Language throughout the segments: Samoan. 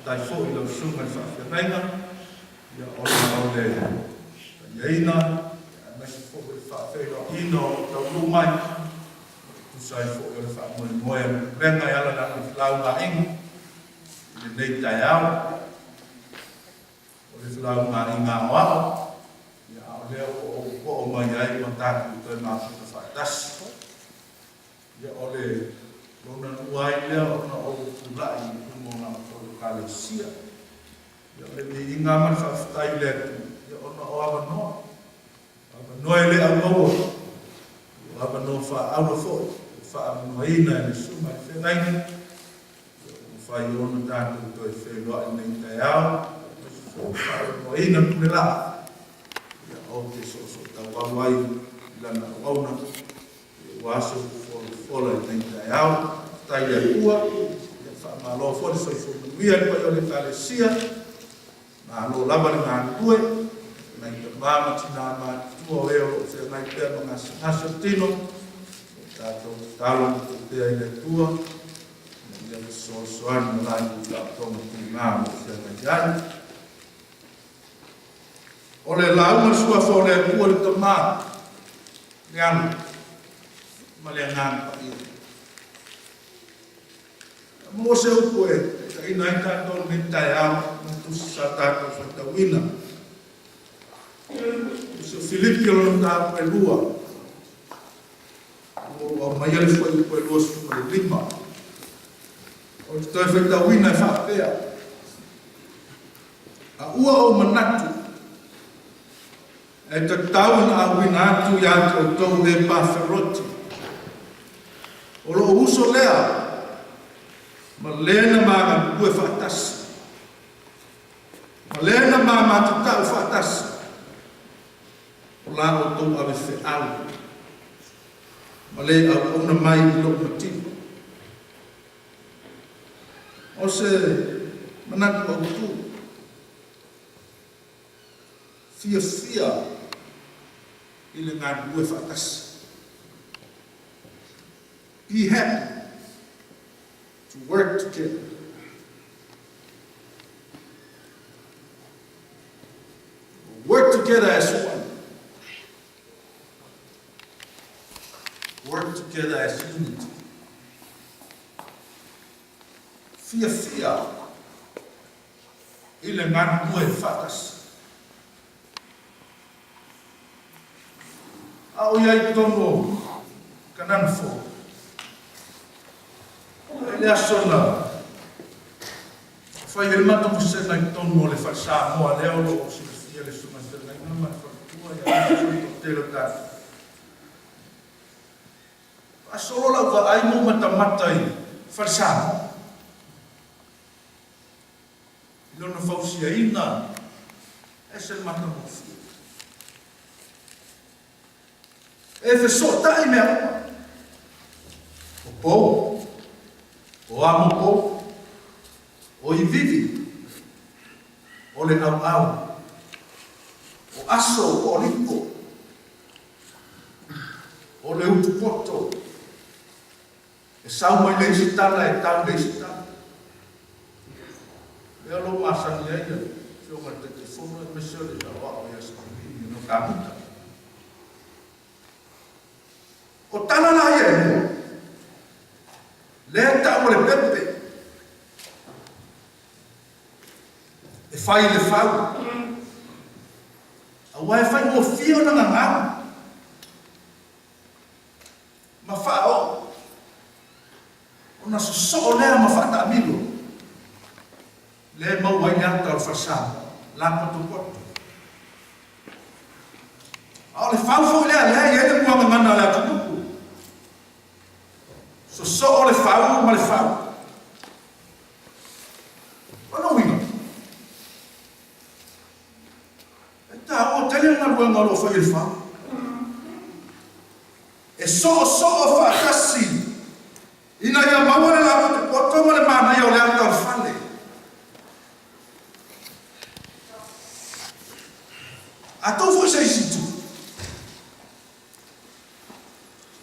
Faafetai foi i lau Susuga i le Faafeagaiga, ia ona o le taliaina, aemaise foi o le faafeiloaiina o lou taunuu mai, e tusa ai foi o le faamoemoe o le Pulega e ala i lana felaugaaiga i lenei taeao. O le felaugaaiga aoao, ia a o lea ua ou oo mai ai ma tatou toe mafuta faatasi. Ia o le lona lua ai lea ona ou tulai i luma o la outou Ekalesia. Ia o le viiga ma le faafetai i le Atua, ia ona o avanoa, o avanoa e le aumaua, o avanoa faaauro foi ua faaavanoaina e le Susuga i le Feagaiga, ia ua mafai ona tatou toe feiloai i lenei taeao, aemaise foi ua faaavanoaina pule laa, ia ou te soosootauau ai i lana auauna. Aua se upu folafola i lenei taeao. Faafetai i le Atua, ia faamalo foi le soifua manuia i le paia o le Ekalesia. Malo lava le galulue, nai tama ma tina matutua o e o lo o feagai pea ma gasegase o le tino, ia tatou tatalo atu pea i le Atua ina ia fesoasoani ma latou taotoga tuga o lo o feagai ai. O le lauga suafa o le Atua le Tama, le Alo, ma le Agaga Paia. A maua se upu e taitaina ai tatou i lenei taeao ma le tusi sa tatou faitauina. Tusi o Filipi o lona mataupu e lua, ua ou aumaia le fuaiupu e 25. Ou te toe faitauina e faapea, A ua ou manatu, e tatau ona auina atu ia te outou Epaferoti, o lou uso lea ma le na ma galulue faatasi, ma le na ma matatau faatasi, o la outou ave feau ma le auauna mai i lou matino. O se manatu autu, fiafia i le galulue faatasi. Be happy to work together. Work together as one. Work together as unity. Fiafia i le galulue faatasi. A o i ai i totonu o Kanana Fou, i le aso na fai ai le matou vasega i totonu o le Fale Samoa lea o lo o silafia le Susuga i le Feagaiga ma le Faletua ia le toatele o tatou. Faasolo lau vaai ma ou matamata i Fale Samoa i lona fausiaina e ese le matagofie. E fesootai mea uma, o pou, o amo pou, o ivivi, o le ʻauʻau, o aso hoʻoliko, o le utu poto, e sau mai le isi tala e tau le isi tala. Lea o lo o masani ai le Afioga i le Taitaifono aemaise o le aoao ia Sipilini o Kamuta. O tala la ia e lua, lea e tau o le pepe, e fai i le fau, aua e faigofie ona gagau ma faaoo, ona sosoo lea ma faataamilo, lea e maua ai le ata o le fale Samoa, lapotopoto. A o le fau foi lea, lea e i ai le muagagana a le atunuu. Sosoo le fau ma le fau. O lona uiga, e taua tele le galuega o lo o fai e le fau. E soosoo faatasi ina ia maua le lapotopoto ma le manaia o le ata o le fale. A tuu foi se isi itu,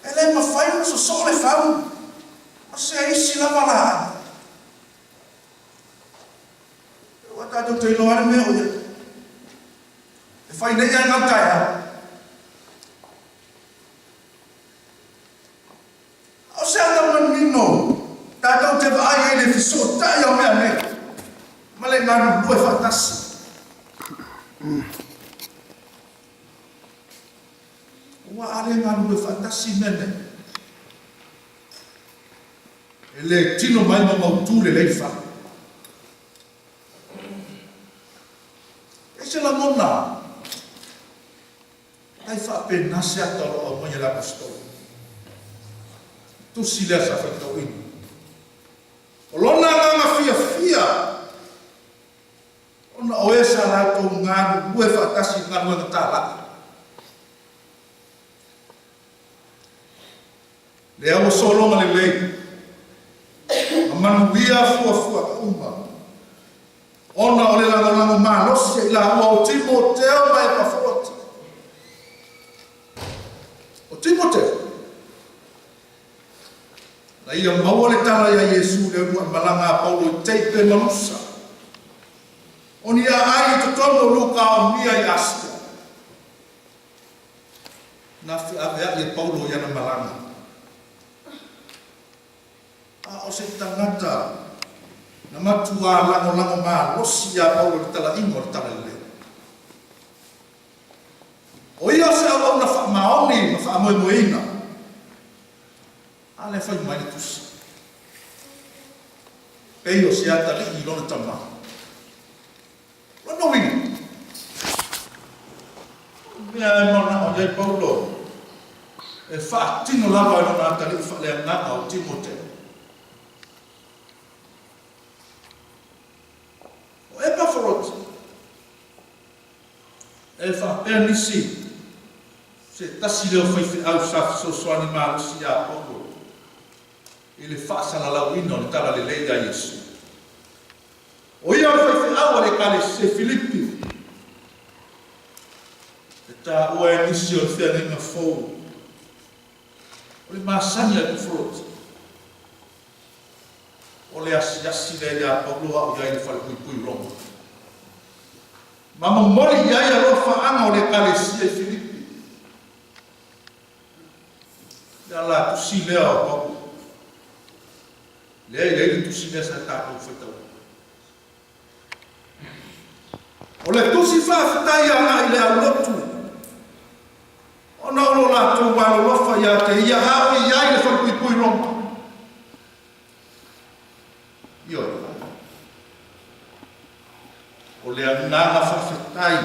e le mafai ona sosoo le fau ma se isi lava laau. tatou te iloa lava le mea o i ai. E fai nei ae gau taeao. A o se ata manino tatou te vaai ai i le fesootai o mea nei ma le galulue faatasi. Aua a le galulue faatasi mea nei, e le tino mai ma mautu lelei le fale. E se lagona tai faapena se ata o lo o aumaia e le Aposetolo. Tusi lea sa faitauina. O lona agaga fiafia ona o e sa latou galulue faatasi i galuega talai. Lea ua sologa lelei ma manuia fuafuaga uma ona o le lagolago malosi a i laua o Timoteo ma Epaforote. O Timoteo, na ia maua le tala iā Iesu i le uluai malaga a Paulo i Teipe ma Lusa, o ni aai i totonu o Lukaonia i Asia. Na feaveai e Paulo i ana malaga. A o se tagata na matuā lagolago malosi iā Paulo i le talaiga o le Talalelei. O ia o se auauna faamaoni ma faamoemoeina. A lea fai mai le tusi, Pei o se atalii i lona tama. Lona uiga, o le mea e manao i ai Paulo e faatino lava e lona atalii faaleagaga o Timoteo. O Epaforoti, e faapea nisi, se tasi lea o faifeau sa fesoasoani malosi iā Paulo i le faasalalauina o le Talalelei iā Iesu. O ia o le faifeau a le Ekalesia i Filipi. E taua e nisi o le feagaiga fou o le masani a Epafroti. O le asiasi lea iā Paulo a o i ai i le falepuipui i Roma. Ma momoli i ai alofaaga o le Ekalesia i Filipi. Le ala tusi lea o Paulo. Lea e i ai le tusi lea sa tatou faitauina. O le tusi faafetai agai i le aulotu ona o lo latou alolofa ia te ia a o i ai le falepuipui Roma. Ioe. O le agaga faafetai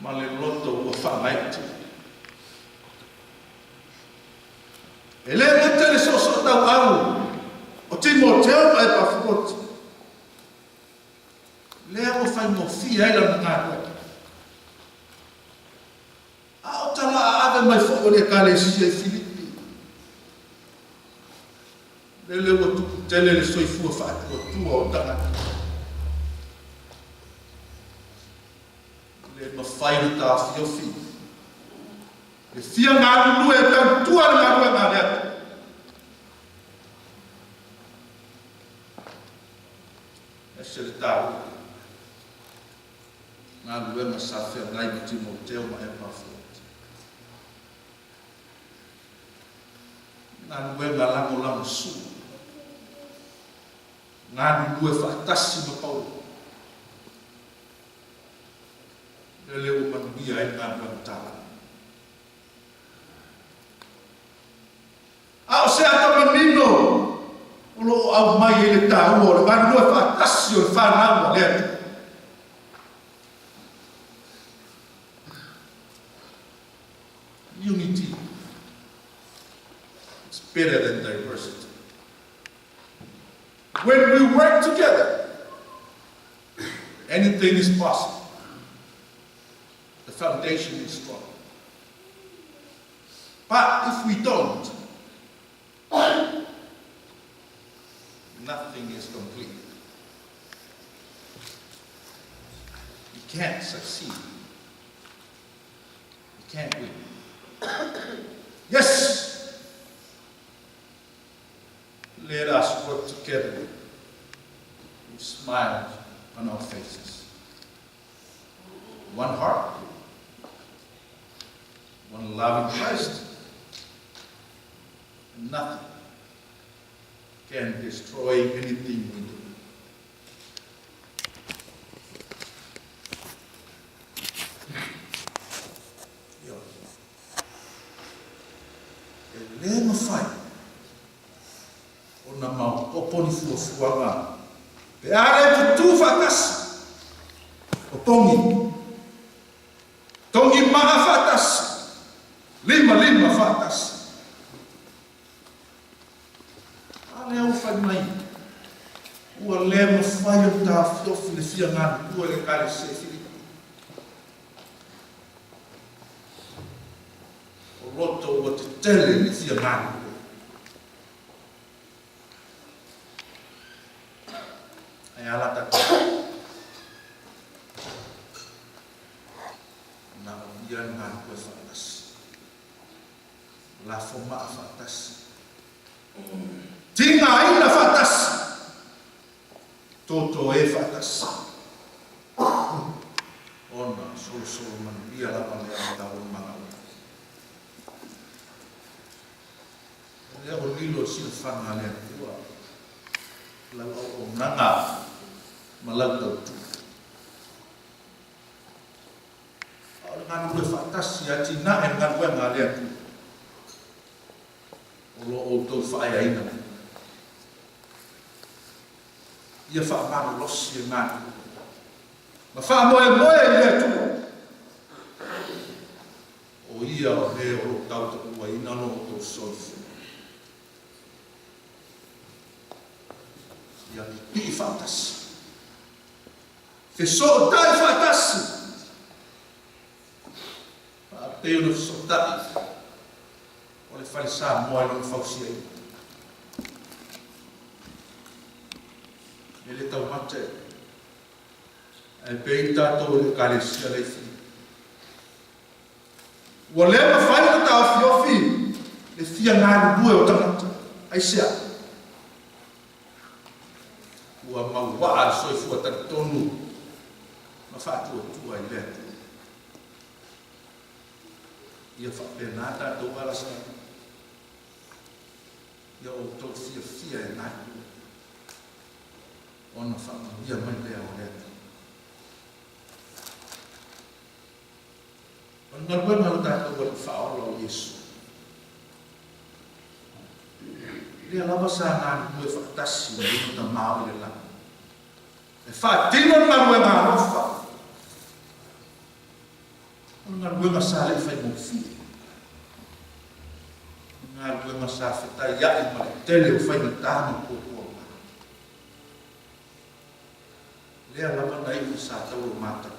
ma le loto ua faamaite. E le gata i le soosootauau o Timoteo ma Epafuroti, lea ua faigofie ai lana galuega, a o tala aave mai foi o le Ekalesia i Filipi, lele ua tupu tele le soifua faatuatua o tagata. E le mafai ona taofiofi Le fia galulue e tautua le galuega a le Atua. Ese le taua. Galuega sa feagai ma Timoteo ma Epafrodite. Galuega lagolagosua. Galulue faatasi ma Paulo. Lele ua manuia ai le galuega tala. A o se ata manino o lo o aumai ai le taua o le galulue faatasi o le fanau a le Atua. Unity is better than diversity. When we work together, anything is possible. The foundation is strong. But if we don't, nothing is complete. You can't succeed. You can't win. Yes! Let us work together. With smiles on our faces. One heart, one love in Christ, and nothing can destroy anything we do. E lē mafai ona maopopo ni fuafuaga pe a le tutū faatasi o togi, togi maa faatasi, limalima faatasi. A lea ua fai mai, ua lē mafai ona taofiofi le fia galulue i le Ekalesia i Filipi. O loto ua tetele i le fia galulue. Ae a la tatou? Na o ia le galulue faatasi. Lafo maa faatasi. Tigaina faatasi. Totoē faatasi. Ona solosolo manuia lava lea o taualumaga uma. O lea o lilo i silafaga a le Atua lau auaunaga ma lau tautua. A o le galulue faatasi e atinae le galuega a le Atua o lo outou faaeaina nei. Ia faamalolosi e galulue ma faamoemoe i le Atua, o Ia o le o lo o tautauaina lo outou soifua. Ia pipii faatasi. Fesootai faatasi. Faapei ona fesootai o le fale Samoa i lona fausiaina. E le taumate ae pei tatou i le Ekalesia lea i Filipi. Ua le mafai ona taofiofi le fia galulue o tagata. Aisea? Ua mauaa le soifua talitonu ma faatuatua i le Atua. Ia faapena tatou alasai. Ia outou fiafia e galulue, ona faamanuia mai lea o le Atua. O le galuega a lo tatou Alii Faaola o Iesu, lea lava sa galulue faatasi ma lona Tama o i le lagi, e faatino le galuega alofa, o le galuega sa le i faigofie, o le galuega sa fetaia'i ma le tele o faigata ma puapuaga. Lea lava na iu sa tau o matau.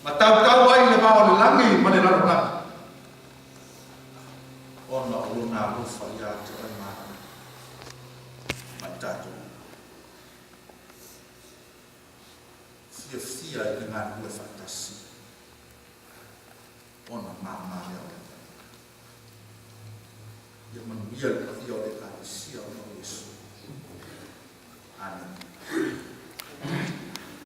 Ma tautau ai le vao o le lagi ma le lalolagi, ona o lona alofa ia te oe Malo ma i tatou uma. Fiafia i le galulue faatasi, ona māmā lea o le Atua. Ia manuia le paia o le Ekalesia ona o Iesu. Amene.